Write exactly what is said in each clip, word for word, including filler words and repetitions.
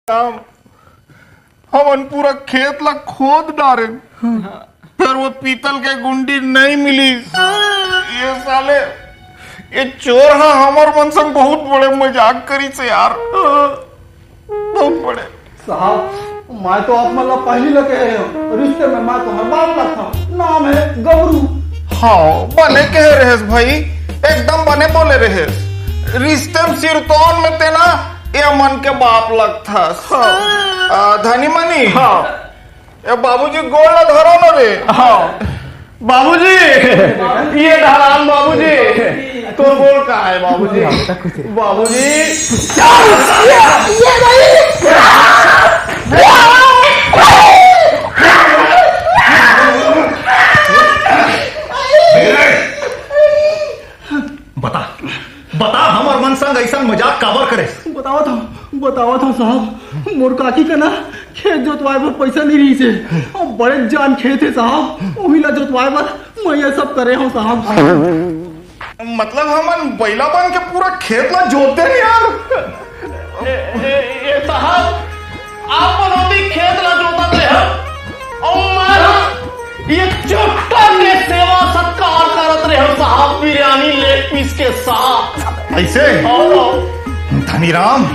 राम, हमन पूरा खेत ला खोद डारेन, फिर वो पीतल के गुंडी नहीं मिली। ये साले, ये चोर हा हमर मन संग बहुत बड़े मजाक करिस यार, बहुत बड़े। साहब, मैं तो आप मन ला पहिली ले कहे हंव, रिश्ते में मैं तुम्हार बाप लगथंव, नाम है गबरू। हाँ, बने कहे रहेस भाई, एकदम बने बोले रहेस। रिश्ते में सिरतोन में तें ना, ये मन के बाप लगथस। हाँ। आ, धनी मनी। हाँ। ए बाबूजी, गोड़ ला धरो ना रे। हाँ। बाबूजी, ये धरान बाबूजी, तो बोल का है बाबूजी? बाबूजी। बता, बता, हमर मन संग अइसन मजाक काबर करेस? बतावत हंव, बतावत हंव साहब, मोर काकी के ना खेत जोतवाए बर पइसा नइ रहिस हे। अउ बड़े जान खेत हे साहब, उही ला जोतवाए बर मैं ये सब करे हंव साहब। मतलब हमन बइला बन के पूरा खेत ला जोततेन यार। ए, ए, ए साहब, आप मन ओती खेत ला जोतत रहे हो, अउ मैं ह ये चुट्टा के सेवा सत्कार करत रहे हो साहब, बिरयानी लेग पीस के साथ। अइसे? हाँ। धनीराम,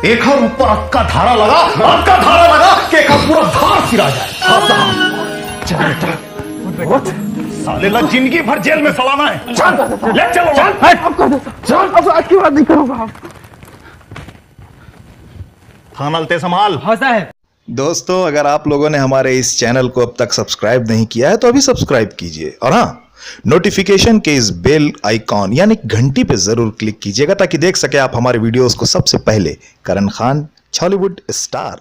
एकर ऊपर अतका धारा लगा, अतका धारा लगा कि एकर पूरा धार सिरा जाए। हाँ साहब। चल बेटा, उठ। साले ला जिंदगी भर जेल में सड़ाना है। चल, ले चलो। चल, हट। अब कर दो। चल, अब आज की बात नहीं करूंगा। थाना ल तें संभाल। हाँ साहब। दोस्तों, अगर आप लोगों ने हमारे इस चैनल को अब तक सब्सक्राइब नहीं किया है तो अभी सब्सक्राइब कीजिए, और हाँ, नोटिफिकेशन के इस बेल आइकॉन यानी घंटी पे जरूर क्लिक कीजिएगा, ताकि देख सके आप हमारे वीडियोज़ को सबसे पहले। करण खान, छॉलीवुड स्टार।